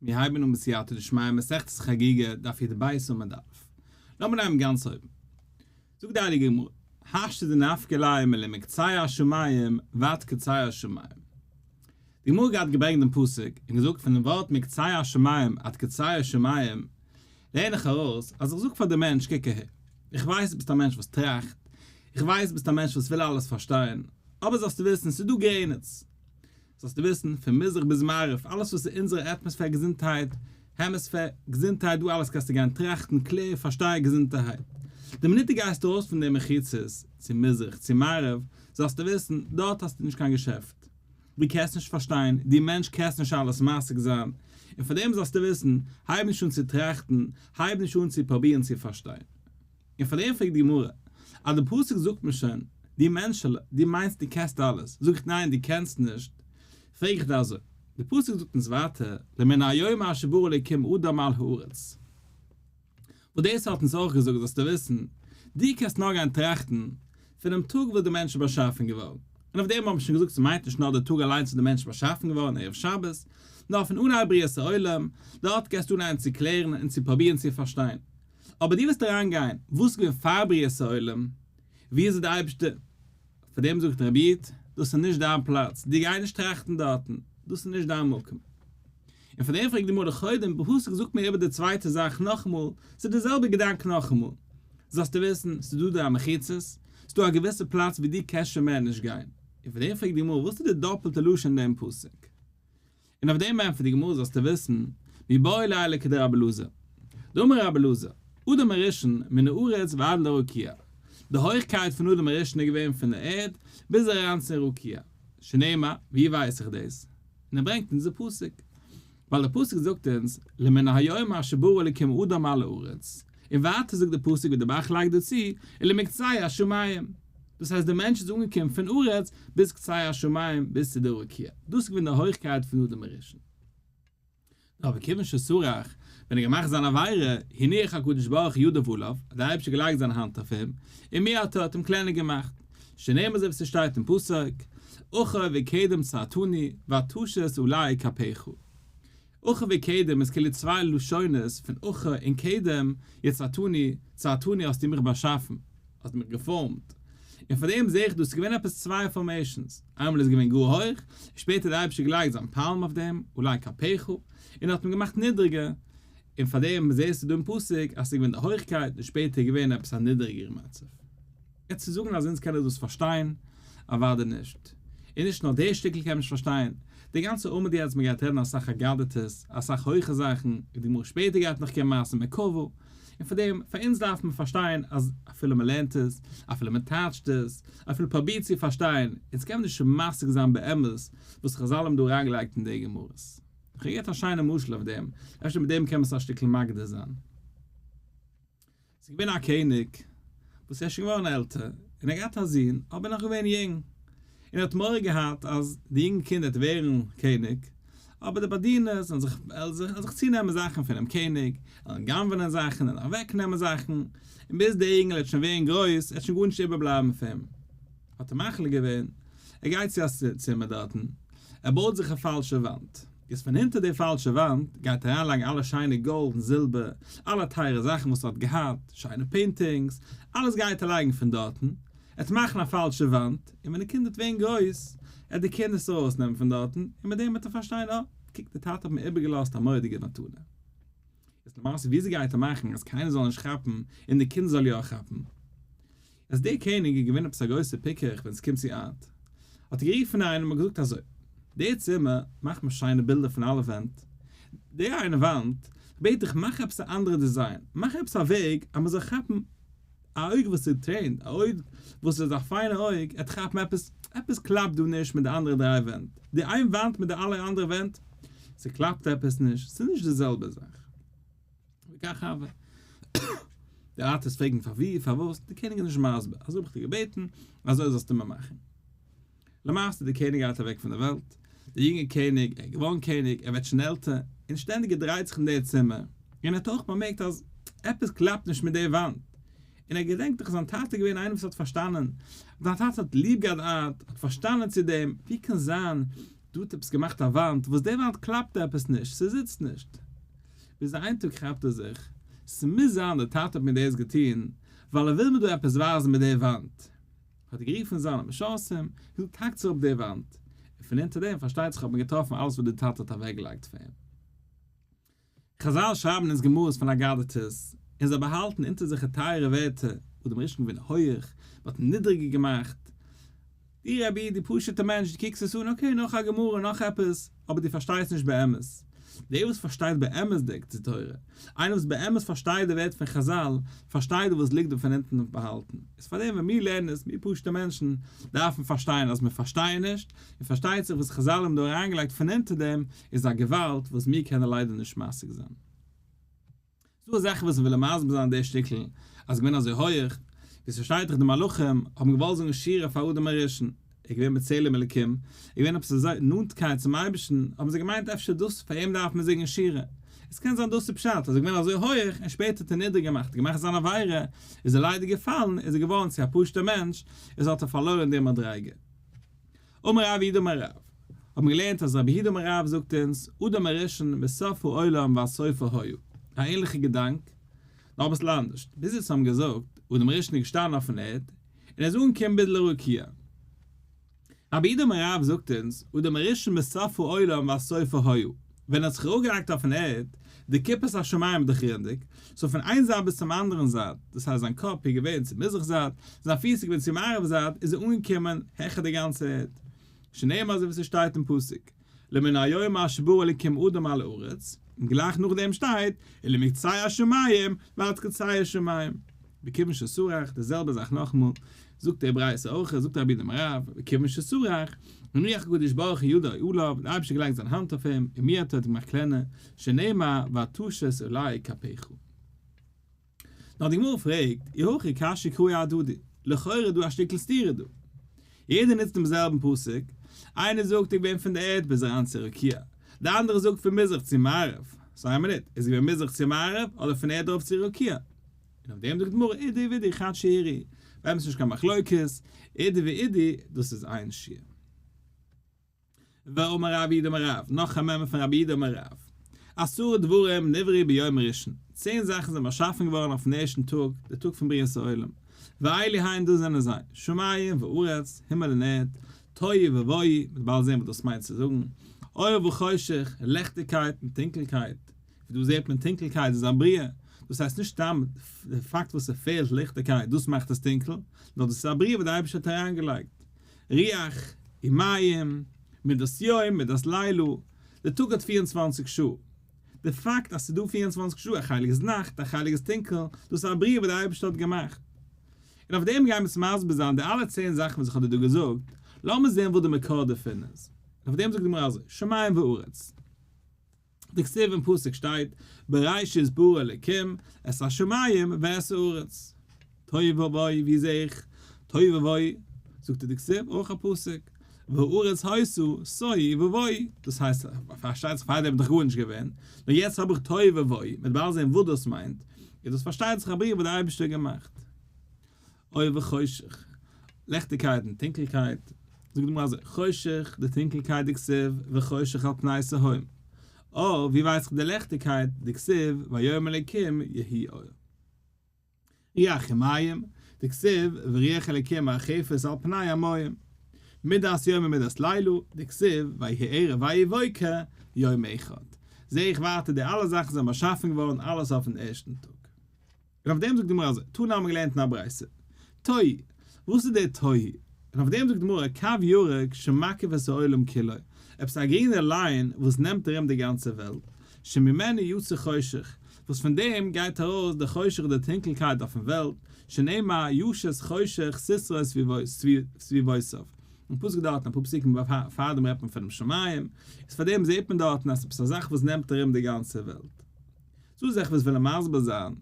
מיר הייבן אן בסייעתא דשמיא מסכת חגיגה, דף י"ב עמוד א'. לאמיר נעמען גאנץ אויבן. זאגט די הייליגע גמרא, השתא דנפקא ליה מלמקצה השמים ועד קצה השמים. די גמרא גייט געברענגט דעם פסוק און געזאגט פונעם ווארט מקצה השמים עד קצה השמים לערן איך ארויס אז איך זאג פאר די מענטש קוק אהער, איך ווייס דו ביסט א מענטש וואס טראכט, איך ווייס ביסט א מענטש וואס וויל אלעס פארשטיין, אבער זאלסטו וויסן ס'איז דא גרעניץ. זאלסטו וויסן, פון מזרח ביז מערב, אלעס וואס איז אונזערע atmosphere געזונטהייט, hemisphere, געזונטהייט, דא אלעס קענסטו גיין טראכטן, קלער, פארשטיי, געזונטערהייט. די מינוט דו גייסט ארויס פון די מחיצות, צו מזרח, צו מערב, זאלסטו וויסן, דארט האסטו נישט קיין געשעפט. דו קענסט נישט פארשטיין, דו מענטש קענסט נישט אלעס משיג זיין. און פאר דעם זאלסטו וויסן, הייב נישט אן צו טראכטן, הייב נישט אן צו פרובירן צו פארשטיין. און פאר דעם פרעגט די גמרא, אז די פסוק זאגט מיר שוין, דו מענטשעלע, דו מיינסט דו קענסט אלעס, זאג איך ניין דו קענסט נישט, פרעג איך דיר אזוי, די פסוק זאגט אונז ווייטער, למן היום אשר ברא אלוקים אדם על הארץ. וואס דאס האט אונז אויך געזאגט זאלסטו וויסן, דו קענסט נאר גיין טראכטן פונעם טאג וואס די מענטש איז באשאפן געווארן, און אויף דעם האט מען שוין געזאגט ס'מיינט נישט נאר די טאג אליינס וואס די מענטש איז באשאפן געווארן ערב שבת, נאר פון אנהייב בריאת העולם, דארט קענסטו אנהייבן צו קלערן און צו פרובירן צו פארשטיין. אבער דו וועסט אריין גיין, וואס איז געווען פאר בריאת העולם, ווי איז די אייבערשטער, פאר דעם זאגט רבי איד, דאס איז נישט דיין פלאץ, דו גיי נישט טראכטן דארטן, דאס איז נישט דיין מקום. און פאר דעם פרעגט די גמרא לכאורה דעם פסוק זאגט מיר איבער די צווייטע זאך נאכאמאל, ס'איז די זעלבע געדאנק נאכאמאל, זאלסטו וויסן, ס'איז דא דא א מחיצות, ס'איז דא א געוויסע פלאץ ווי דו קענסט שוין מער נישט גיין, און פאר דעם פרעגט די גמרא וואס איז די דאפלטע לשון אין דעם פסוק? און אויף דעם ענטפערט די גמרא זאלסטו וויסן, מיבעי ליה לכדרבי אלעזר. דאמר רבי אלעזר, אדם הראשון מן הארץ ועד לרקיע, די הויכקייט פון אדם הראשון איז געווען פון די ערד ביז אריין צום רקיע, שנאמר, ווי ווייס איך דאס? און ער ברענגט אונז די פסוק, ווייל די פסוק זאגט אונז, למן היום אשר ברא אלקים אדם על הארץ, און ווייטער זאגט די פסוק ווי די ב"ח לייגט דא צו, ולמקצה השמים. דאס הייסט די מענטש איז אנגעקומען פון ארץ ביז קצה השמים ביז צו די רקיע, דאס איז געווען די הויכקייט פון אדם הראשון. אבער כיוון שסרח, ווען ער געמאכט זיין עבירה, הניח הקדוש ברוך הוא ידיו עליו, האט דער אייבערשטער געלייגט זיין האנט אויף אים, ומיעטו האט אים קלענער געמאכט, שנאמר אזוי ווי ס'שטייט אין פסוק, אחור וקדם צרתני, ותשת עלי כפיך. אחור וקדם איז כאילו צוויי לשונות פון אחור און קדם, יצרתני, צרתני האסטו מיך באשאפן, האסט מיך געפארמט. און פאר דעם זעה איך דא ס'איז געווען עפעס צוויי formations, איינמאל איז געווען גאר הויך, און שפעטער האט דער אייבערשטער געלייגט זיין palm אויף דעם, עלי כפיך, און האט אים געמאכט נידריגער, און פאר דעם זעסטו דא אין פסוק אז ס'איז געווען די הויכקייט און שפעטער איז געווען עפעס א נידריגערע מצב. יעצט צו זאגן אז אונז קענען דאס פארשטיין? אוודאי נישט. און נישט נאר די שטיקל קען מען נישט פארשטיין, די גאנצע עמוד יעצט מען גייט רעדן אסאך אגדתות, אסאך הויכע זאכן, און די גמרא שפעטער גייט נאך קומען מעשה מרכבה, און פאר דעם, פאר אונז דארף מען פארשטיין אז אפילו מען לערנט עס, אפילו מען טייטשט עס, אפילו פרובירט צו פארשטיין, אונז קען מען נישט משיג זיין באמת וואס חזל האבן דא אריינגעלייגט אין די גמרות. איך האב געהערט א שיינע משל אויף דעם, אפשר מיט דעם קען מען עס א שטיקל מגדיר זיין. ס'איז געווען א קעניג וואס איז שוין געווארן עלטער, און ער האט געהאט א זון, אבער נאך געווען יונג, און ער האט מורא געהאט אז די יונגע קינד וועט ווערן קעניג, אבער די באדינערס וועלן זיך וועלן זיך צונעמען זאכן פונעם קעניג, וועלן גנב'נען זאכן און אוועקנעמען זאכן, און ביז דער יונגעל וועט שוין ווערן גרויס, וועט שוין גארנישט איבערבלייבן פון אים. האט ער מחליט געווען, ער גייט צו א צימער דארטן, ער בויט זיך א פאלשע וואנט, איז פון הינטער די פאלשע וואנט גייט ער אריינלייגן אלע שיינע גאלד און זילבער, אלע טייערע זאכן וואס ער האט געהאט, שיינע paintings, אלעס גייט ער לייגן פון דארטן, ער וועט מאכן א פאלשע וואנט, און ווען די קינד וועט ווערן גרויס, וועט די קינד עס ארויסנעמען פון דארטן, און מיט דעם וועט ער פארשטיין, אה, קוק די טאטע האט מיר איבערגעלאזט א מורא'דיגע מתנה. איז למעשה וויאזוי גייט ער מאכן אז קיינער זאל נישט כאפן און די קינד זאל יא כאפן? אז דער קעניג איז געווען עפעס א גרויסער פיקח ווען עס קומט צו art, האט ער גערופן איינעם און געזאגט אזוי, די צימער מאך מיר שיינע בילדער פון אלע ווענט, די איינע וואנט בעט איך מאך עפעס א אנדערע design, מאך עפעס א וועג אז מען זאל כאפן א אויג וואס איז trained, א אויג וואס איז א פיינע אויג, ער וועט כאפן עפעס, עפעס קלאפט דא נישט מיט די אנדערע דריי ווענט, די איין וואנט מיט די אלע אנדערע ווענט, ס'קלאפט עפעס נישט, ס'איז נישט די זעלבע זאך. וכך הוה. די ארטיסט פרעגן פאר ווי, פארוואס, די קעניג איז נישט מסביר, אזוי האב איך דיר געבעטן, אזוי זאלסטו מיר מאכן. למעשה די קעניג גייט אוועק פון די וועלט, די יונגע קעניג, ער איז געווארן קעניג, ער ווערט שוין עלטער, און שטענדיג געדרייט זיך אין די צימער, און ער האט אויך באמערקט אז עפעס קלאפט נישט מיט די וואנט, און ער געדענקט דאך זיין טאטע איז געווען איינער וואס האט פארשטאנען, זיין טאטע האט ליב געהאט art, האט פארשטאנען צו דעם, ווי קען זיין. דא האט עפעס געמאכט א וואנט וואס די וואנט קלאפט עפעס נישט, ס'זיצט נישט. ביז איין טאג כאפט ער זיך, ס'מוז זיין דער טאטע האט מיר דאס געטון ווייל ער וויל מיר דא עפעס ווייזן מיט די וואנט. האט ער גערופן זיינע משרתים, געזאגט האקטס אראפ די וואנט, און פון אונטער דעם פארשטייט זיך האט מען געטראפן אלעס וואס דער טאטע האט אוועקגעלייגט פאר אים. חזל שרייבן אונז גמרות פון אגדתות, און זיי באהאלטן אונטער זיכער טייערע ווערטער, אדם הראשון געווען הויעך, מען האט אים נידריגער געמאכט. דו רבי, דו פשוט'ער מענטש, דו קוקסט עס אן, okay, נאך א גמרא, נאך עפעס, אבער דו פארשטייסט נישט באמת. דער וואס פארשטייט באמת'דיג די תורה, איינער וואס באמת פארשטייט די ווערטער פון חזל, פארשטייט וואס ליגט דא פון אונטן באהאלטן. איז פארדעם ווען מיר לערנען עס, מיר פשוט'ע מענטשן, דארפן פארשטיין אז מיר פארשטייען נישט, און פארשטייט זיך וואס חזל האבן דא אריינגעלייגט פון אונטער דעם, איז א געוואלד וואס מיר קענען ליידער נישט משיג זיין. ס'דא אזעלכע וואס ווילן מסביר זיין די שטיקל אז געווען אזוי הויעך, ווי ס'שטייט דאך די מלאכים האבן געוואלט זאגן שירה פאר אדם הראשון, ער איז געווען בצלם אלקים, איז געווען עפעס אזא נאנטקייט צום אייבערשטן, האבן זיי געמיינט אפשר דאס פאר אים דארף מען זינגען שירה. עס קען זיין דאס איז פשט אז ער איז געווען אזוי הויעך און שפעטער האט ער נידריג געמאכט געמאכט זיין עבירה, איז ער ליידער געפאלן, איז ער געווארן צו א פשוט'ער מענטש, איז האט ער פארלוירן די מדריגה. אמר רב יהודה אמר רב, האט מען געלערנט אז רבי יהודה אמר רב זאגט אונז, אדם הראשון מסוף העולם ועד סופו היה, א ענליכע געדאנק, נאר אביסל אנדערש, ביז יעצט האבן געזאגט, אדם הראשון איז געשטאנען אויפן ערד, און ער איז אנגעקומען ביז לרקיע. רבי יהודה אמר רב זאגט אונז, אדם הראשון מסוף העולם ועד סופו היה, ווען ער האט זיך אראפגעלייגט אויפן ערד, די כיפת השמים איז דאך רונדיג, so פון איין זייט ביז צום אנדערן זייט, דאס הייסט זיין קאפ איז געווען צו מזרח זייט, זיין פיס איז געווען צו מערב זייט, איז ער אנגעקומען העכער די גאנצע ערד. שנאמר אזוי ווי ס'שטייט אין פסוק, למן היום אשר ברא אלקים אדם על הארץ, און גלייך נאכדעם שטייט, ולמקצה השמים ועד קצה השמים. וכיוון שסרח, די זעלבע זאך נאכאמאל, זאגט דער ברייתא אויך, זאגט רבי יהודה אמר רב, וכיוון שסרח, הניח הקדוש ברוך הוא ידו עליו, דער אייבערשטער געלייגט זיין האנט אויף אים, ומיעטו האט געמאכט קלענער, שנאמר ותשת עלי כפיך. נאר די גמרא פרעגט, אי הכי קשיא קראי אהדדי, לכאורה איז דא א שטיקל סתירה דא. יעדער נוצט דעם זעלבן פסוק, איינער זאגט איז געווען פון די ערד ביז אריין צו רקיע, די אנדערע זאגט פון מזרח צו מערב, so איין מינוט, איז געווען מזרח צו מערב אדער פון ערד ארויף צו רקיע? און אויף דעם זאגט די גמרא אידי ואידי חד שיעורא, באמת נישט קיין מחלוקת, אידי ואידי דאס איז איין שיעור. ואמר רב יהודה אמר רב, נאך א מימרא פון רבי יהודה אמר רב, עשרה דברים נבראו ביום הראשון, צען זאכן זענען באשאפן געווארן אויפן ערשטן טאג, דער טאג פון בריאת העולם, ואלו הן דאס זענען זיי, שמים וארץ, הימל און ערד, תוהו ובוהו, מ'וועט באלד זען וואס דאס מיינט צו זאגן, אור וחושך, ליכטיגקייט און טונקלקייט, ווי דא זעט מען טונקלקייט איז א בריאה, דאס הייסט נישט סתם די פאקט וואס ס'פעלט ליכטיגקייט דאס מאכט עס טונקל, נאר דאס איז א בריאה וואס דער אייבערשטער האט אריינגעלייגט. רוח, ומים, מדת יום, מדת לילה, די טאג האט 24 שעה. די פאקט אז ס'איז דא 24 שעה, א חלק איז נאכט, א חלק איז טונקל, דאס איז א בריאה וואס דער אייבערשטער האט געמאכט. און אויף דעם גייען מיר עס מסביר זיין די אלע צען זאכן וואס איך האב דיר דא געזאגט, לאמיר זען וואס די מקור דערפון איז. און אויף דעם זאגט די גמרא אזוי, שמים וארץ. דכתיב אין פסוק שטייט, בראשית ברא אלקים את השמים ואת הארץ. תוהו ובוהו, ווי זעה איך תוהו ובוהו? זאגט ער דכתיב, אויך א פסוק, והארץ היתה תוהו ובוהו, דאס הייסט, פארשטייט זיך פארדעם איז דאך גארנישט געווען, נאר יעצט האב איך תוהו ובוהו, מ'וועט באלד זען וואס דאס מיינט, איז דאס פארשטייט זיך א בריאה וואס דער אייבערשטער האט געמאכט. אור וחושך, ליכטיגקייט און טונקלקייט, זאגט די גמרא אזוי, חושך, די טונקלקייט דכתיב, וחושך על פני תהום, אור, ווי ווייס איך די ליכטיגקייט, דכתיב, ויאמר אלקים יהי אור. רוח ומים, דכתיב, ורוח אלקים מרחפת על פני המים. מדת יום ומדת לילה, דכתיב, ויהי ערב ויהי בוקר, יום אחד. זע איך ווייטער די אלע זאכן זענען באשאפן געווארן אלעס אויפן ערשטן טאג. און אויף דעם זאגט די גמרא אזוי, תנא האבן מיר געלערנט אין א ברייתא, תוהו, וואס איז דער תוהו? און אויף דעם זאגט די גמרא, קו ירוק שמקיף את העולם כולו, עפעס א גרינע line וואס נעמט ארום די גאנצע וועלט, שממנו יצא חושך, וואס פון דעם גייט ארויס די חושך די טונקלקייט אויפן וועלט, שנאמר ישת חושך סתרו סביבותיו, אין פסוק דארטן אפאר פסוקים פאר דעם רעדט מען פונעם שמים, איז פאר דעם זעט מען דארטן אז עפעס א זאך וואס נעמט ארום די גאנצע וועלט. ס'דא זאכן וואס ווילן מסביר זיין,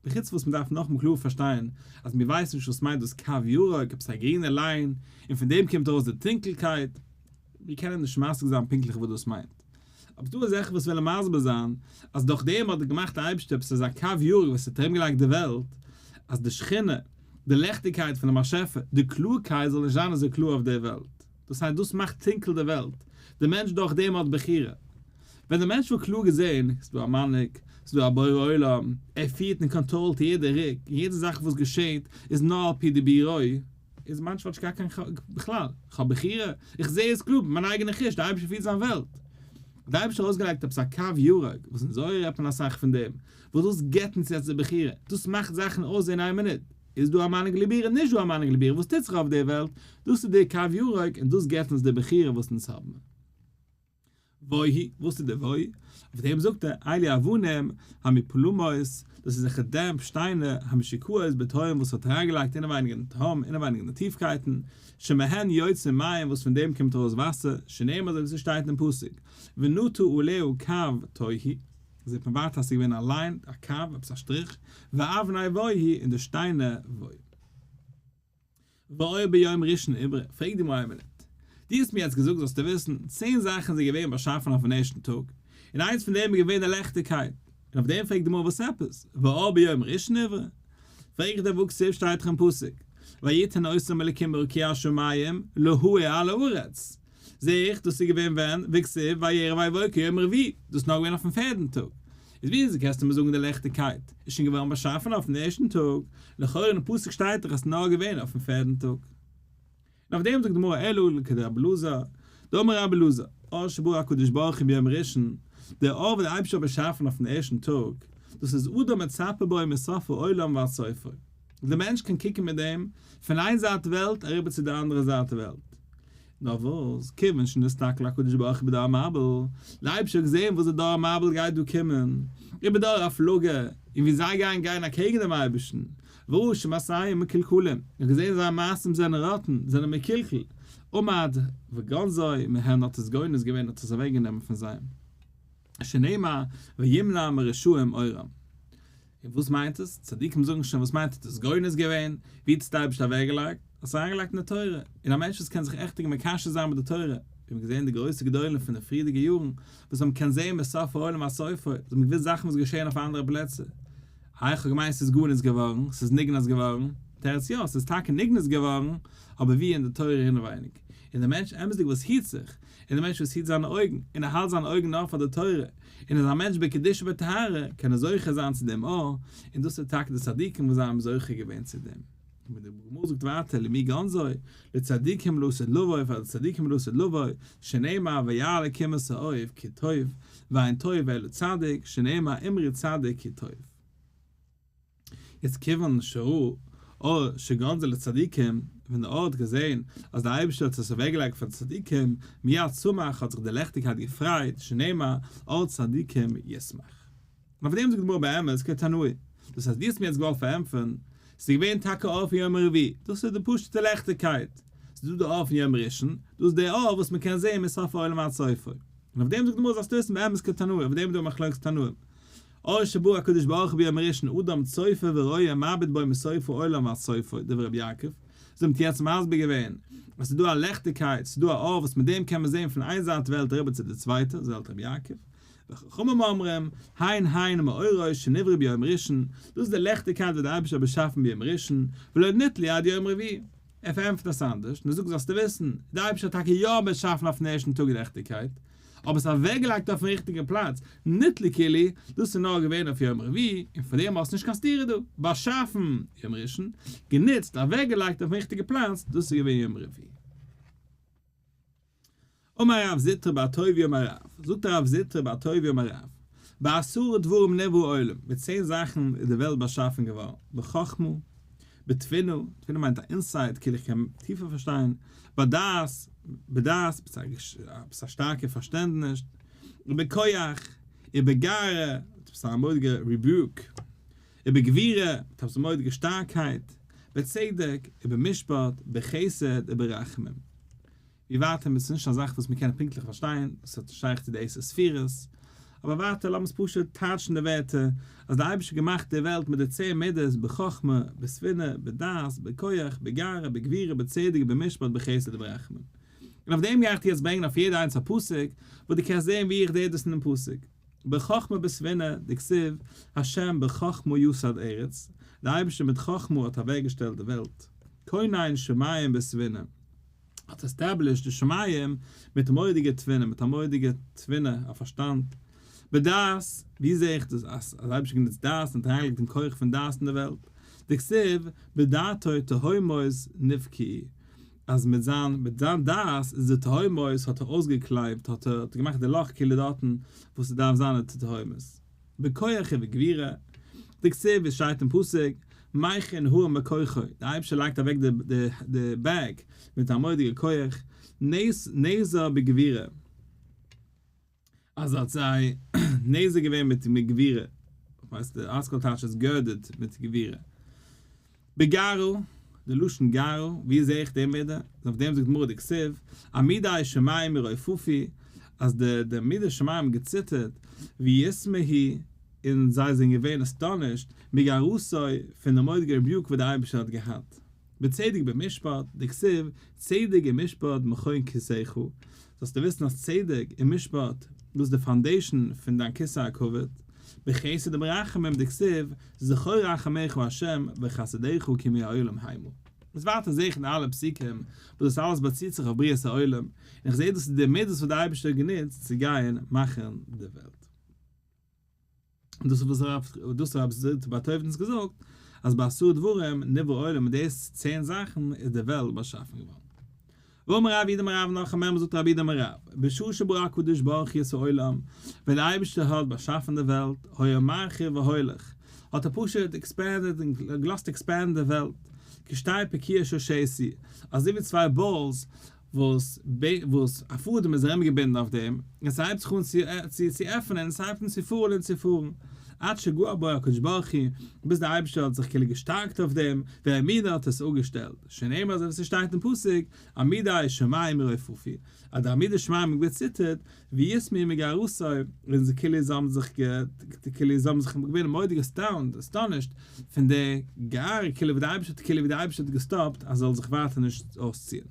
בחוץ וואס מ'דארף נאכאמאל קלאר פארשטיין אז מיר ווייסן נישט וואס מיינט דאס קו ירוק, עפעס א גרינע line, און פון דעם קומט ארויס די טונקלקייט, מיר קענען נישט משיג זיין פונקטליך וואס דאס מיינט. אבער ס'דא אזעלכע וואס ווילן מסביר זיין אז דורך דעם האט געמאכט די אייבערשטער עפעס אזא קו ירוק וואס האט ארומגעלייגט די וועלט, אז די שכינה, די לעכטיגקייט פונעם באשעפער, די קלארקייט זאל נישט זיין אזוי קלאר אויף דער וועלט. דאס הייסט דאס מאכט טונקל די וועלט, דער מענטש דורך דעם האט בחירה. ווען דער מענטש וואלט קלאר געזען, ס'איז דא א מנהיג, ס'איז דא א בורא עולם, ער פירט און קאנטראלט יעדע ריק, און יעדע זאך וואס געשעט איז נאר על פי די בירוי, איז מענטש וואלט נישט געהאט קיין בכלל, איך האב בחירה, איך זע עס קלאר מיט מיין אייגענע חוש, דער אייבערשטער פירט זיין וועלט. האט דער אייבערשטער ארויסגעלייגט עפעס א קו ירוק, וואס אין זוהר רעדט מען אסאך פון דעם, וואס דאס געבט אונז יעצט די בחירה, דאס מאכט זאכן אויסזען איין מינוט, איז דא א מנהיג לבירה נישט דא א מנהיג לבירה, וואס טוט זיך אויף דער וועלט, דאס איז דער קו ירוק און דאס געבט אונז די בחירה וואס אונז האבן. והוא, וואס איז די והוא? אויף דעם זאגט ער, אלו אבנים המופלמות, דאס איז אזעלכע דעמב שטיינער, המשוקעות בתהום וואס האט אריינגעלייגט אינעווייניג אין תהום, אינעווייניג אין די טיפקייטן, שמהן יוצאים מים וואס פון דעם קומט ארויס וואסער, שנאמר אזוי ווי ס'שטייט אין פסוק, ונטה עליה קו תוהו, זעט מען ווייטער אז ס'איז געווען א line, א קו, עפעס א שטריך, ואבני והוא, און די שטיינער והוא. ואור ביום ראשון איברי, פרעג די גמרא איין מינוט, דו האסט מיר יעצט געזאגט זאלסטו וויסן, צען זאכן זענען געווען באשאפן אויפן ערשטן טאג, און איינס פון דעם איז געווען די לעכטיגקייט, און אויף דעם פרעגט די גמרא וואס עפעס, ואור ביום ראשון איברי? פרעג איך דיר והא כתיב שטייט דאך אין פסוק, ויתן אותם אלקים ברקיע השמים להאיר על הארץ, זע איך דאס איז געווען ווען, וכתיב ויהי ערב ויהי בוקר יום רביעי, דאס איז נאר געווען אויפן פערדן טאג, איז ווי אזוי קענסטו מיר זאגן די לעכטיגקייט איז שוין געווארן באשאפן אויפן ערשטן טאג, לכאורה אין פסוק שטייט דאך אז ס'איז נאר געווען אויפן פערדן טאג. און אויף דעם זאגט די גמרא אלא לכדרבי אלעזר, דאמר רבי אלעזר, אור שברא הקדוש ברוך הוא ביום ראשון, דער אור וואס דער אייבערשטער האט באשאפן אויפן ערשטן טאג, דאס איז אדם מצפה בו מסוף העולם ועד סופו, דער מענטש קען קוקן מיט דעם פון איין זייט וועלט אריבער צו די אנדערע זייט וועלט. נאר וואס, כיוון שנסתכל הקדוש ברוך הוא בדור המבול, דער אייבערשטער האט געזען וואס דער דור המבול גייט דא קומען, ובדור הפלגה, און ווי זיי גייען גיין אקעגן דעם אייבערשטן, וראה שמעשיהם מקולקלים, ער האט געזען זייער מעשים זענען ראטן, זענען מקולקל, עמד וגנזו מהן האט עס גונז געווען האט עס אוועק גענומען פון זיי, שנאמר וימנע מרשעים אורם. און וואס מיינט עס? צדיקים זאגן שוין וואס מיינט עס גונז געווען? ווי האט עס די אייבערשטער אוועקגעלייגט? האט עס אריינגעלייגט אין די תורה, און א מענטש וואס קען זיך עכטיג מקשר זיין מיט די תורה, ווי מיר געזען די גרויסע גדולים פון די פריערדיגע יארן, וואס האבן קען זען מסוף העולם עד סופו, זיי האבן געוואוסט זאכן וואס געשעען אויף אנדערע פלעצער. איי איך האב געמיינט ס'איז גארנישט געווארן, ס'איז נגנז געווארן, תירוץ יא, ס'איז טאקע נגנז געווארן, אבער ווי אין די תורה אינעווייניג, און דער מענטש אמת'דיג וואס היט זיך, און דער מענטש וואס היט זיינע אויגן, און ער האלט זיינע אויגן נאר פאר די תורה, און איז א מענטש בקדושה ובטהרה, קען ער זוכה זיין צו דעם אור, און דאס איז טאקע די צדיקים וואס זיי האבן זוכה געווען צו דעם. און די גמרא זאגט ווייטער למי גנזו, לצדיקים לעתיד לבוא, פאר די צדיקים לעתיד לבוא, שנאמר וירא אלקים את האור כי טוב, ואין טוב אלא צדיק, שנאמר אמרו צדיק כי טוב. יעצט כיוון שראה אור שגנזו לצדיקים, ווען דער אור האט געזען אז דער אייבערשטער האט עס אוועקגעלייגט פאר די צדיקים, מיד שמח האט זיך די לעכטיגקייט געפרייט, שנאמר אור צדיקים ישמח. און אויף דעם זאגט די גמרא באמת כתנאי, דאס הייסט דו האסט מיר יעצט געוואלט פארענטפערן, ס'איז געווען טאקע אור פון יום רביעי, דאס איז די פשוט'ע לעכטיגקייט, ס'איז דא די אור פון יום ראשון, דאס איז דער אור וואס מ'קען זען מסוף העולם עד סופו. און אויף דעם זאגט די גמרא זאלסטו וויסן באמת כתנאי, אויף דעם איז דא מחלוקת תנאים. אור שברא הקדוש ברוך הוא ביום הראשון אדם צופה ורואה ומביט בו מסוף העולם ועד סופו, דברי רבי יעקב, זיי האבן יעצט מסביר געווען אז ס'איז דא א לעכטיגקייט, ס'איז דא א אור וואס מיט דעם קען מען זען פון איין זייט וועלט אריבער צו די צווייטע, אזוי האלט רבי יעקב, וחכמים אומרים, הן הן מאורות שנבראו ביום ראשון, דאס איז די לעכטיגקייט וואס דער אייבערשטער האט באשאפן ביום ראשון, ולא ניטלו עד יום רביעי. ער פארענטפערט עס אנדערש, און ער זאגט זאלסטו וויסן, דער אייבערשטער האט טאקע יא באשאפן אויפן ערשטן טאג לעכטיגקייט, אבער עס אוועקגעלייגט אויפן ריכטיגן פלאץ, ניטלו כאילו, דאס איז נאר געווען אויף יום רביעי, און פאר דעם האסטו נישט קיין סתירה דא, באשאפן יום ראשון, גענוצט, אוועקגעלייגט אויפן ריכטיגע פלאץ, דאס איז געווען יום רביעי. אמר רב זוטרא בר טוביה אמר רב, זאגט רב זוטרא בר טוביה אמר רב, בעשרה דברים נברא העולם, מיט צען זאכן איז די וועלט באשאפן געווארן, בחכמה, בתבונה, תבונה מיינט א insight, כאילו איך קען טיפער פארשטיין, בדעת, בדעת, עפעס א שטארקע פארשטענדניש, ובכח, ובגערה, עפעס א מורא'דיגע rebuke, ובגבורה, עפעס א מורא'דיגע שטארקייט, בצדק, ובמשפט, בחסד, וברחמים. ווי ווייטער איז נישט א זאך וואס מיר קענען פונקטליך פארשטיין, עס האט שייך צו די עשר ספירות, אבער ווייטער לאמיר עס פשוט טייטשן די ווערטער, אז דער אייבערשטער האט געמאכט די וועלט מיט די צען מידות, בחכמה, בתבונה, בדעת, בכח, בגערה, בגבורה, בצדק, במשפט, בחסד וברחמים. און אויף דעם גיי איך דיר יעצט ברענגען אויף יעדע איינס א פסוק, וואס דו קענסט זען ווי איך זע דאס אינעם פסוק. בחכמה בתבונה, דכתיב, השם בחכמה יסד ארץ, דער אייבערשטער מיט חכמה האט אוועקגעשטעלט די וועלט. כונן שמים בתבונה. האט עסטעבלישט די שמים מיט מורא'דיגע תבונה, מיט א מורא'דיגע תבונה, א פארשטאנד. בדעת, ווי זעה איך דאס אז דער אייבערשטער האט גענוצט דעת און האט אריינגעלייגט דעם כח פון דעת אין די וועלט? דכתיב, בדעתו תהומות נבקעו, אז מיט זיין מיט זיין דעת איז די תהומות האט ער אויסגעקלייבט, האט ער געמאכט די לאך כאילו דארטן וואס ס'דארף זיין די תהומות. בכח ובגבורה, דכתיב ווי עס שטייט אין פסוק, מכין הרים בכוחו, דער אייבערשטער לייגט אוועק די בערג מיט א מורא'דיגע כח, נזר בגבורה, אז ער האט זיי נזר געווען מיט גבורה, כ'ווייס די ארטסקרול טייטש איז girded מיט גבורה. בגערה, די לשון גערה, ווי זעה איך די מידה? און אויף דעם זאגט גמרא דכתיב, עמודי שמים ירופפו, אז די די עמודי שמים האבן געציטערט, ויתמהו, און זיי זענען געווען astonished, מגערתו, פון די מורא'דיגע rebuke וואס דער אייבערשטער האט געהאט. בצדק במשפט, דכתיב, צדק ומשפט מכון כסאך, זאלסטו וויסן אז צדק און משפט, דאס איז די foundation פון דיין כסא הכבוד, בחסד וברחמים דכתיב, זכור רחמיך ה' וחסדיך כי מהעולם המה. איז ווייטער זעה איך אין אלע פסוקים וואס דאס אלעס באציט זיך אויף בריאת העולם, און איך זעה דאס איז די מידות וואס דער אייבערשטער האט גענוצט צו גייען מאכן די וועלט. און דאס איז וואס הרב דאס הרב זוטא בר טוב האט אונז געזאגט, אז בעשרה דברים נברא עולם מיט די צען זאכן איז די וועלט באשאפן געווארן. ואמר רב יהודה אמר רב נאך א מימרא זאגט רב יהודה אמר רב, בשעה שברא הקדוש ברוך הוא את העולם, ווען דער אייבערשטער האט באשאפן די וועלט, היה מרחיב והולך, האט ער פשוט expanded און געלאזט expand ן די וועלט, כשתי פקיעי ששתי, אזוי ווי צוויי balls וואס וואס א פאדעם איז ארומגעבינדן אויף דעם, און ס'הייבט זיך אן צו צו עפענען, און ס'הייבט אן צו פארן און צו פארן, עד שגער בו הקדוש ברוך הוא, ביז דער אייבערשטער האט זיך כאילו געשטארקט אויף דעם, והעמידו האט עס אפגעשטעלט, שנאמר אזוי ווי ס'שטייט אין פסוק, עמודי שמים ירופפו, אז די עמודי שמים האבן געציטערט, ויתמהו מגערתו, און זיי כאילו זיי האבן זיך כאילו זיי האבן זיך געווען מורא'דיג astounded, astonished, פון די גער, כאילו ווי די אייבערשטער האט כאילו ווי די אייבערשטער האט געסטאפט אז עס זאל זיך ווייטער נישט אויסציען.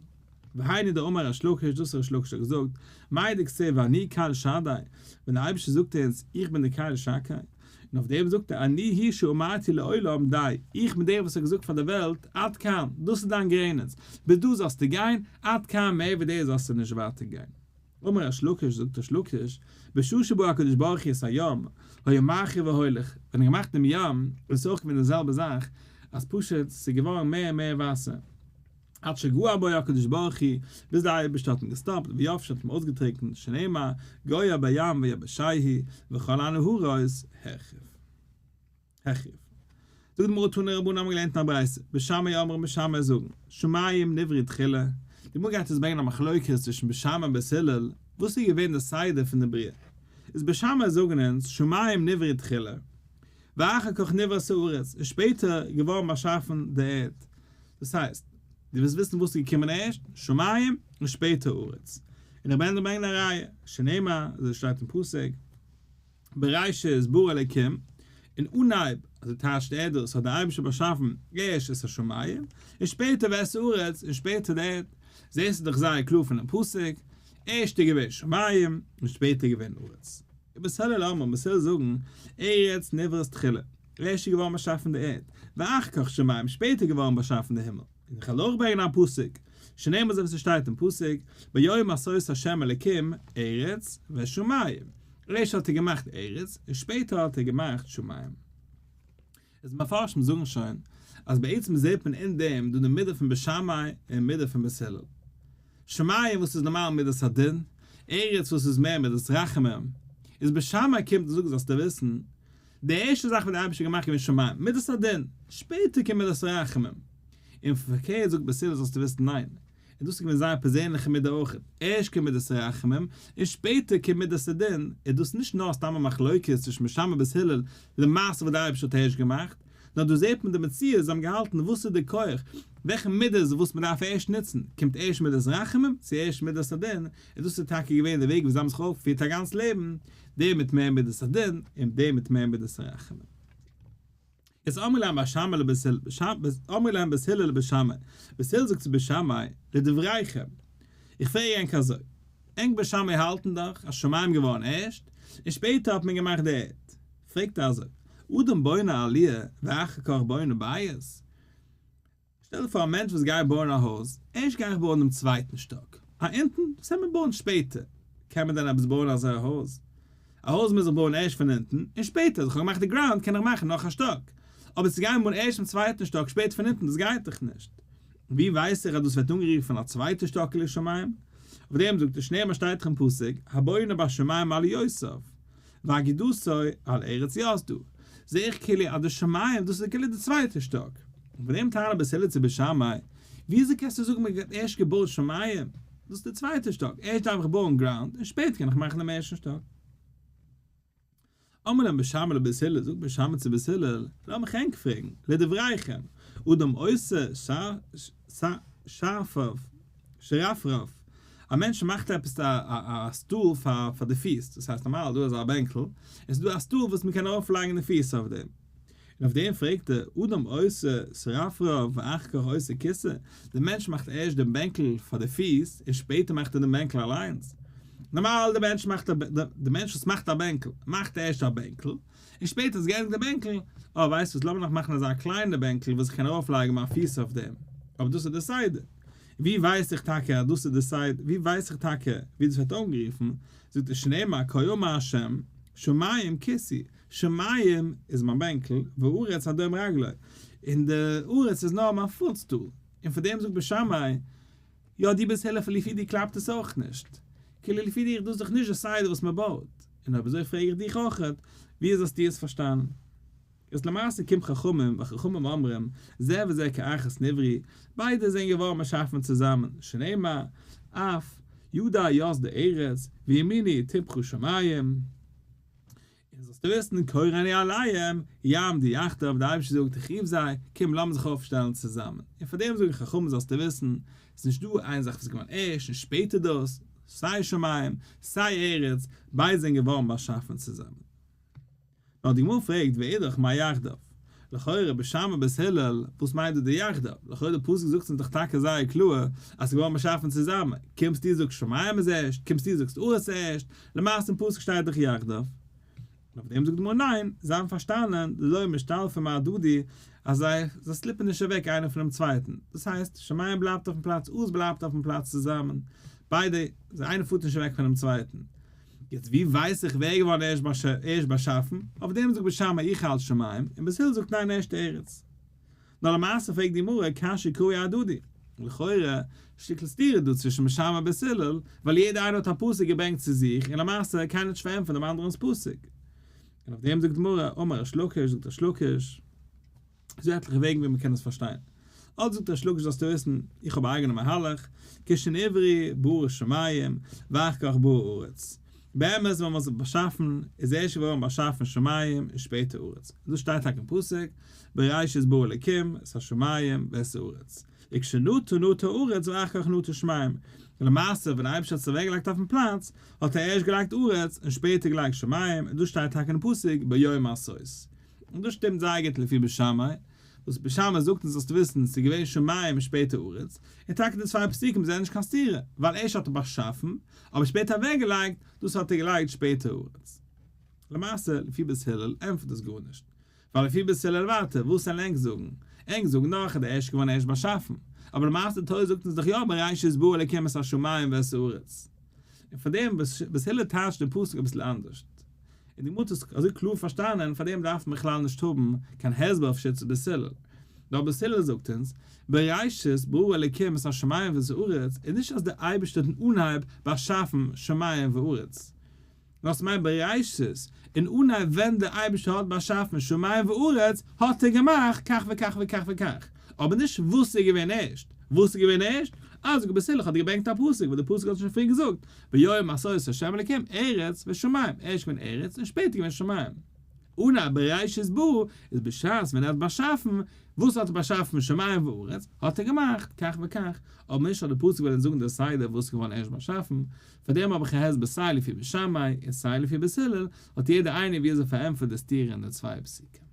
והיינו דאמר ריש לקיש, דאס ריש לקיש האט געזאגט, מאי דכתיב ואני קל שדי, ווען דער אייבערשטער זאגט אונז איך בין דער קל שקי, און אויף דעם זאגט ער אני הוא שאמרתי לעולם די, איך בין דער וואס האט געזאגט פאר דער וועלט עד כאן, דאס איז דיין גרעניץ, ביז דא זאלסטו גיין, עד כאן מער ווי דאס זאלסטו נישט ווייטער גיין. אמר ריש לקיש, זאגט ריש לקיש, בשעה שברא הקדוש ברוך הוא את הים, היה מרחיב והולך, ווען ער געמאכט דעם ים, איז עס אויך געווען די זעלבע זאך, אז פשוט ס'איז געווארן מער און מער וואסער, עד שגער בו הקדוש ברוך הוא, ביז דער אייבערשטער האט אים געסטאפט, ויבשו האט אים אויסגעטריקנט, שנאמר, גוע בים ויבשהו, וכל הנהרות הרחיב. הרחיב. זאגט די גמרא תנו רבנן האבן געלערנט אין א ברייתא, בית שמאי אומרים בית שמאי זאגן, שמים נבראו תחילה, די גמרא גייט אונז ברענגען א מחלוקת צווישן בית שמאי און בית הלל, וואס איז געווען די סדר פון די בריאה, איז בית שמאי זאגן אונז, שמים נבראו תחילה, ואחר כך נבראת הארץ, איז שפעטער געווארן באשאפן די ערד, דאס הייסט, דו ווילסט וויסן וואס איז געקומען ערשט, שמים און שפעטער ארץ. און איך בין דיר ברענגען א ראיה, שנאמר, אזוי שטייט אין פסוק, בראשית ברא אלקים, אין אנהייב, אזוי טייטשט ער דאס, האט דער אייבערשטער באשאפן ערשט את השמים, און שפעטער ואת הארץ, און שפעטער די ערד. זעסטו דאך זייער קלאר פונעם פסוק, ערשט איז געווען שמים, און שפעטער איז געווען ארץ. ובית הלל אומרים, בית הלל זאגן, ארץ נבראת תחילה, ערשט איז געווארן באשאפן די ערד, ואחר כך שמים, שפעטער איז געווארן באשאפן די הימל. און איך וועל אויך ברענגען א פסוק, שנאמר אזוי ווי ס'שטייט אין פסוק, ביום עשות ה' אלקים ארץ ושמים, ערשט האט ער געמאכט ארץ, און שפעטער האט ער געמאכט שמים. איז מפרשים זאגן שוין, אז בעצם זעט מען אין דעם דא די מידה פון בית שמאי און מידה פון בית הלל. שמים וואס איז נארמאל מידת הדין, ארץ וואס איז מער מידת רחמים, איז בית שמאי קומט און זאגט זאלסטו וויסן, די ערשטע זאך וואס דער אייבערשטער האט געמאכט געווען שמים, מידת הדין, שפעטער קומט מידת רחמים, און פארקערט זאגט בית הלל זאלסטו וויסן ניין, און דאס איז געווען זייער פערזענליכע מידה אויך, ערשט קומט מידת רחמים, און שפעטער קומט מידת הדין, איז דאס נישט נאר סתם א מחלוקת צווישן בית שמאי און בית הלל למעשה וואס דער אייבערשטער האט ערשט געמאכט, נאר דא זעט מען די מציאות, זיי האבן געהאלטן וואס איז די כח, וועלכע מידה איז וואס מען דארף ערשט נוצן, קומט ערשט מידת רחמים צו ערשט מידת הדין, און דאס איז טאקע געווען די וועג ווי זיי האבן זיך אויפגעפירט א גאנץ לעבן, דער מיט מער מידת הדין, און דער מיט מער מידת הרחמים. איז אמרו להם בית שמאי לבית הלל, אמרו להם בית הלל לבית שמאי, בית הלל זאגט צו בית שמאי, לדבריכם, איך פרעג ענק אזוי, ענק בית שמאי האלטן דאך אז שמים געווארן ערשט, און שפעטער האט מען געמאכט די ערד, פרעגט ער אזוי, אדם בונה עליה ואחר כך בונה בית? שטעל דיר פאר א מענטש וואס גייט בויען א הויז, ערשט גיי איך בויען דעם צווייטן שטאק, אה אונטן, דאס העט מען בויען שפעטער, קען מען דען עפעס בויען אזוי א הויז? א הויז מוז איך בויען ערשט פון אונטן, און שפעטער אז איך האב געמאכט די ground קען איך מאכן נאך א שטאק, אבער צו גיין בויען ערשט דעם צווייטן שטאק שפעטער פון אונטן דאס גייט דאך נישט. ווי ווייס איך אז דאס ווערט אנגערופן א צווייטע שטאק לשמים? אויף דעם זאגט ער שנאמר שטייט דאך אין פסוק הבונה בשמים עליותיו ואגודתו על ארץ יסדה, זעה איך כאילו אז די שמים דאס איז כאילו די צווייטע שטאק, און פון דעם טענה'ט בית הלל צו בית שמאי, וויאזוי קענסטו זאגן מען האט ערשט געבויט שמים, דאס איז די צווייטע שטאק, ערשט דארף איך בויען ground און שפעטער קען איך מאכן דעם ערשטן שטאק. אמר להם בית שמאי לבית הלל, זאגט בית שמאי צו בית הלל, לאמיך ענק פרעגן, לדבריכם, אדם עושה שרפרף, א מענטש מאכט עפעס א stool פאר די פיס, דאס הייסט נארמאל איז דא אזא בענקל, און ס'איז דא א stool וואס מ'קען ארויף לייגן די פיס אויף דעם, און אויף דעם פרעגט ער, אדם עושה שרפרף ואחר כך עושה כיסא, דער מענטש מאכט ערשט דעם בענקל פאר די פיס און שפעטער מאכט ער דעם בענקל אליינס. נארמאל דער מענטש מאכט א, דער מענטש וואס מאכט א בענקל, מאכט ערשט א בענקל, און שפעטער איז געענדיגט די בענקל, אה ווייסט וואס לאמיר נאך מאכן אזא קליינע בענקל וואס איך קען ארויפלייגן מיין פיס אויף דעם, אבער דאס איז די סדר. ווי ווייס איך טאקע אז דאס איז די סדר, ווי ווייס איך טאקע ווי דאס ווערט אנגערופן, זאגט ער שנאמר כה אמר ה', שמים כסאי, שמים איז מיין בענקל, והארץ הדום רגלי, און די ארץ איז נאר מיין footstool, און פאר דעם זאגט בית שמאי, יא דו ביסט הילף לפי דיר קלאפט עס אויך נישט, כאילו לפי דיר דאס איז דאך נישט די סדר וואס מען בויט, און אויב אזוי פרעג איך דיך אויכעט, ווי אזוי האסטו עס פארשטאנען? איז למעשה קומט חכמים וחכמים אומרים, זה וזה כאחת נבראו, ביידע זענען געווארן באשאפן צוזאמען, שנאמר, אף, ידי יסדה ארץ, וימיני טפחה שמים. און זאלסטו וויסן, קורא אני עליהם, יעמדו יחדיו, דער אייבערשטער זאגט, איך רוף זיי, קום לאמיר זיך אויפשטעלן צוזאמען. און פאר דעם זאג איך חכמים זאלסטו וויסן, עס איז נישט דא איין זאך וואס איז געווארן ערשט און שפעטער דאס, סיי שמים, סיי ארץ, ביידע זענען געווארן באשאפן צוזאמען. נאר די גמרא פרעגט ואידך מאי יחדיו? לכאורה בית שמאי בית הלל, וואס מיינט דא די יחדיו? לכאורה די פסוק זאגט אונז דאך טאקע זייער קלאר אז ס'איז געווארן באשאפן צוזאמען, קומסטו זאגסט שמים איז ערשט, קומסטו זאגסט ארץ ערשט, למעשה אין פסוק שטייט דאך יחדיו. און אויף דעם זאגט די גמרא ניין, זיי האבן פארשטאנען דלא משתלפי מהדדי אז זיי זיי slip ן נישט אוועק איינער פונעם צווייטן, דאס הייסט שמים בלייבט אויפן פלאץ ארץ בלייבט אויפן פלאץ צוזאמען, ביידע, זיי איינער פארט נישט אוועק פונעם צווייטן. יעצט ווי ווייס איך ווער איז געווארן ערשט באשאפן? אויף דעם זאגט בית שמאי איך האלט שמים, און בית הלל זאגט ניין ערשט ארץ. נאר למעשה פרעגט די גמרא קשיא קראי אהדדי. לכאורה שטיקל סתירה דא צווישן בית שמאי און בית הלל, ווייל יעדער איינער האט א פסוק געברענגט צו זיך, און למעשה קיינער האט נישט פארענטפערט דעם אנדערענס פסוק. און אויף דעם זאגט די גמרא, אמר ריש לקיש, זאגט ריש לקיש, ס'איז דא עטליכע וועגן ווי מ'קען עס פארשטיין. אלץ זאגט ריש לקיש זאלסטו וויסן, איך האב א אייגענע מהלך, כשנבראו ברא שמים, ואחר כך ברא ארץ. באמת ווען מ'האט זיך באשאפן, איז ערשט געווארן באשאפן שמים און שפעטער ארץ. און דאס שטייט טאקע אין פסוק, בראשית ברא אלקים את השמים ואת הארץ. וכשנטה נטה ארץ ואחר כך נטה שמים. למעשה ווען דער אייבערשטער האט עס אוועקגעלייגט אויפן פלאץ, האט ער ערשט געלייגט ארץ און שפעטער געלייגט שמים, און דאס שטייט טאקע אין פסוק ביום עשות. און דאס שטימט זייער גוט לפי בית שמאי, וואס בית שמאי זאגט אונז זאלסטו וויסן, ס'איז געווען שמים און שפעטער ארץ, און טאקע די צוויי פסוקים זענען נישט קיין סתירה, ווייל ערשט האט ער באשאפן, אבער שפעטער אוועקגעלייגט, דאס האט ער געלייגט שפעטער ארץ. למעשה, לפי בית הלל ענטפערט דאס גארנישט, ווייל לפי בית הלל ווייטער, וואס זאלן ענק זאגן? ענק זאגן דאך אז די ערשט געווארן ערשט באשאפן, אבער למעשה די תורה זאגט אונז דאך יא בראשית ברא אלקים את השמים ואת הארץ. און פארדעם בית הלל טייטשט די פסוק אביסל אנדערשט. און די גמרא האט עס אזוי קלאר פארשטאנען, פאר דעם דארף מען בכלל נישט האבן קיין הסבר אויף שיטת בית הלל. נאר בית הלל זאגט אונז, בראשית ברא אלקים את השמים ואת הארץ, איז נישט אז דער אייבערשטער האט אין אנהייב באשאפן שמים וארץ, נאר ס'מיינט בראשית, אין אנהייב ווען דער אייבערשטער האט באשאפן שמים וארץ, האט ער געמאכט כך וכך וכך וכך, אבער נישט וואס איז געווען ערשט, וואס איז געווען ערשט? אה, זאגט בית הלל, איך האב דיר געברענגט א פסוק, וואס דער פסוק האט שוין פריער געזאגט, ביום עשות ה' אלקים ארץ ושמים, ערשט געווען ארץ און שפעטער געווען שמים. און א בראשית ברא איז בשעת ווען ער האט באשאפן, וואס האט ער באשאפן שמים וארץ, האט ער געמאכט כך וכך, אבער נישט אז די פסוק וויל אונז זאגן די סדר וואס איז געווארן ערשט באשאפן, פאר דעם האב איך א הסבר סיי לפי בית שמאי און סיי לפי בית הלל, האט יעדער איינער ווי אזוי פארענטפערט די סתירה אין די צוויי פסוקים.